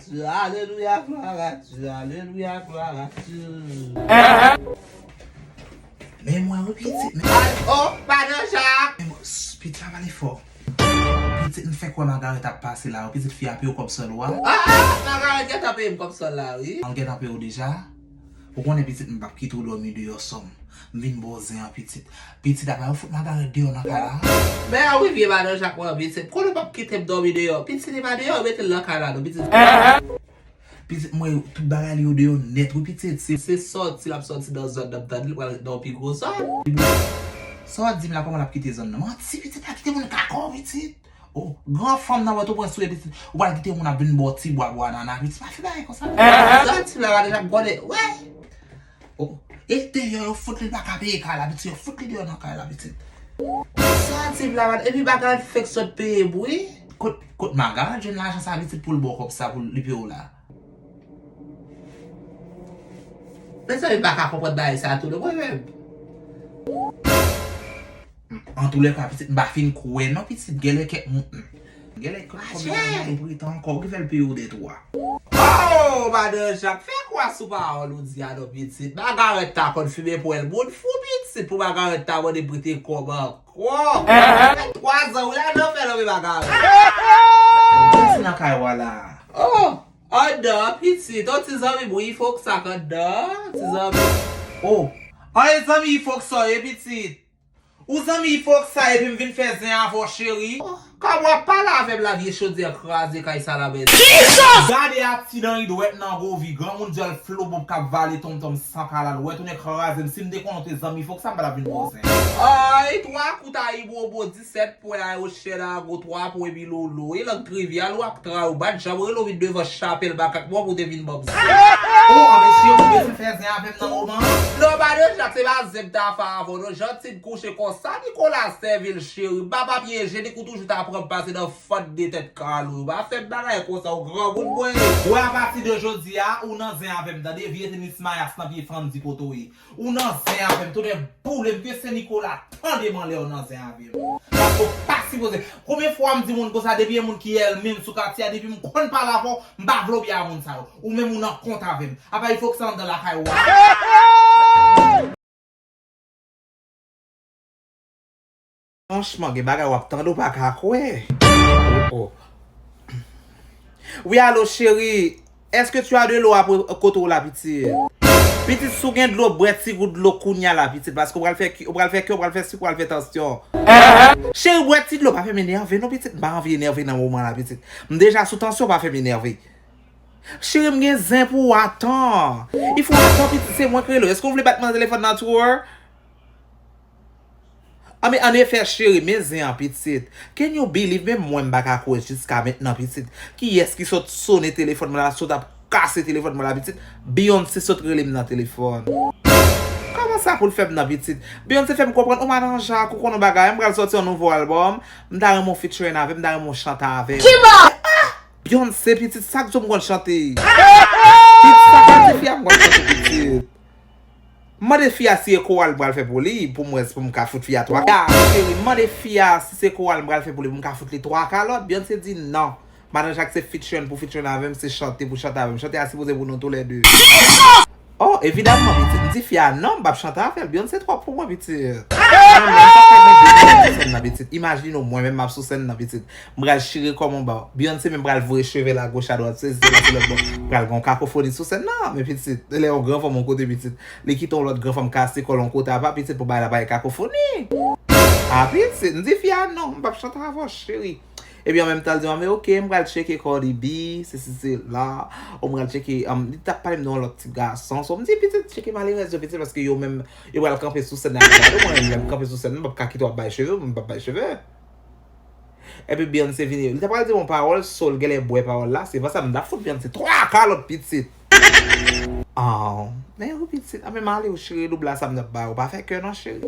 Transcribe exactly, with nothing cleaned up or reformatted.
Dieu, alelouya, glwa a Dieu, alelouya, glwa a Dieu. Men mwen wi pitit, men. Oh, Padan Jak! Men mwen, s-, pitit la pale fò. Pitit, m fèk wè Magarèt ap pase la wi, pitit fi a peye w kòb sòl ou a. Ah, ah, Magarèt gentan peye m kòb sòl la wi. Al gentan peye w deja. Ou konnen pitit m p ap kite w dòmi deyò sòm. M vin ba w zen an pitit. Pitit apa yo fout Magarèt deyò nan kay la. Men a wi vye Padan Jak mwen pitit. Konnen w p ap kite m dòmi deyò. Pitit e pa deyò yo mete l nan kay la non pitit. Pitit mwen tout bagay li yo deyò nèt wi pitit. Se, se sòti l ap sòti nan zòn nan m tande li pral ret nan yon pi gwo zòn. Sa w di m la kòman l ap kite zòn nan? Manti pitit pa kite moun kakò pitit. Oh, gran fanm nan Pòtoprens ou ye pitit. Ou pral kite moun ap vin ba w ti bwa bwa nana pitit. Pa fè bagay konsa. Sa ti la gade jan m konnen. Wè. Oh, e deyò yo fout li pa ka peye kay la pitit. Yo fout li deyò nan kay la pitit. Sa ti la gade. Epi bagay fèk sot peye bri. Kot, kot Magarèt jwenn lajan sa pitit pou l ba w kòb sa pou li peye w la? Mezanmi m pa ka konprann bagay sa tou non mwen menm. Antoulèka pitit m pa fin kwè non pitit genlè kèk moun. Genlè kèk kòb li pa gen pou prete ankò ki fè l peye w dèt ou a. Oh Padan Jak fè kwa sou pawòl ou di a non pitit. Magarèt ta konn fimen pwèl moun fou pitit pou Magarèt ta mande prete kòb ankò. Fè twa zan wi a nan fè lanmen Magarèt. Kiyès nan kay ou a la? Oh! Anndan, pitit. Yon ti zanmi m wi, Ifoksa k anndan, ti zanmi. Oh, an e zanmi Ifoksa w ye, pitit? Ou zanmi Ifoksa epi m vin fè zen avè w, cheri? Oh, kòman w ap pale avè m la, vye chodyè kraze kay sa la, mèsi. Gade aksidan ridwèt nan govi, granmoun dyòl flobon k ap vale tonmtonm san kalalwèt, ou nèk kraze m, si m te konnen w te zanmi Ifoksa, m pa t ap vin ba w zen. Ay, twa kout a ibobo, disèt pwen a yo chèn a gwo, twa pwen milolo, e lang trivyal w ap Traw bat, janm rele w vin devan chapèl makak mwen pou w te vin ban m zen. Oh, anben cheri, ou bezwen fè zen avè m nan moman an? Non, Padan Jak, se pa zen m ta fè avè w, non. Jan Tid kouche konsa, Nikola sèvi l, cheri. M pa pa pyeje, li kou toujou ta pran m pase nan fant de tèt kalo. Pa fè m bagay konsa, ou granmoun mwen ye. Wè, apati de jodi a, ou nan zen avè m, tande? Vye tenis mayas nan pye Fandy kote w ye. Ou nan zen avè m, tonnè boule m ke Sen Nikola tande m anlè w nan zen avè m. Paske w pa sipoze. Konbyen fwa m di moun konsa, depi e moun ki ènmi m sou katye a, depi m konn pale avè w, m pa vle w byen a moun sa yo. Ou menm ou nan kont avè m. Apa Ifoksa anndan lakay ou a? Franchman, gen bagay w ap tande w pa ka kwè. Oh, oh. Wi, alo, cheri. Est-ce que tu as de l'eau apre kote w la, pitit? Pitit, si w gen dlo, bwè ti gout dlo kounya la, pitit. Paske w pral fè, ou pral fè kè, ou pral fè sik, ou pral fè tansyon. Cheri, bwè ti dlo, pa fè m enève, non, pitit. M pa anvi enève nan moman la, pitit. M deja sou tansyon, pa fè m enève. Cheri, m gen zen pou w, atan. Il faut atan, pitit, se mwen k rele w. Èske w vle bat mwen nan telefòn nan tour? Anben, annefè, cheri, men zen an, pitit. Can you believe, menm mwen, m pa ka kwè jiska mentnan, pitit. Kiyès ki sot sone telefòn mwen la, sot ap kase telefòn mwen la, pitit? Beyoncé sot rele m nan telefòn. Kòman sa pou l fè m nan, pitit? Beyoncé fè m konprann, o madan Jak, ou konn yon bagay, m pral sòti yon nouvo albòm, m ta renmen w featuring avè m, m ta renmen w chante avè m. Beyoncé, pitit, sak di w m konn chante. Pitit, sak di fi a m konn chante, pitit. M mande fi a si e koral m pral fè pou li, pou m wè si pou m ka fout fi a twa. Ya, cheri, m mande fi a si se koral m pral fè pou li, pou m ka fout li twa kalòt. Beyoncé di non. Madan Jak se featuring pou featuring avè m, se chante pou chante avè m. Chante a sipoze pou nou toulède. Oh, evidamman, pitit, m di fi a non, m p ap chante avè l. Beyoncé twòp pou mwen, pitit. Mwen menm, m p ap ka gen de moun sou sèn nan, pitit. Imajine w, mwen menm, m ap sou sèn nan, pitit. M pral chire kòm yon ba. Beyoncé menm pral voye cheve l agoch adwat, sezi pase lòt bò. Pral gen yon kakofoni sou sèn nan. Men pitit, lè yon gran fanm yon kote pitit, li kite yon lòt gran fanm kase kò l yon kote apa pitit pou bagay la pa gen kakofoni. A pitit, m di fi a non, m p ap chante avè w, cheri. Epi an menm tan, l di m, men oke, m pral tcheke Cardi B, sesi sela. Ou m pral tcheke, um, li t ap pale m de yon lòt ti gason. So, m di, pitit, tcheke malerèz yo, pitit, paske yo menm, yo pral kanpe sou sèn nan, ap gade w, mwen menm, lè m kanpe sou sèn nan, m p ap ka kite w ap bay cheve, m p ap bay cheve. Epi Beyoncé vini. Li ta pral di m yon pawòl, so l genlè bwè pawòl la. Se pa sa m ta fout Beyoncé twa kalòt pitit. Oh, men wi pitit. Anben m ale wi cheri, doub la sa m t ap ba ou. Pa fè kè non cheri.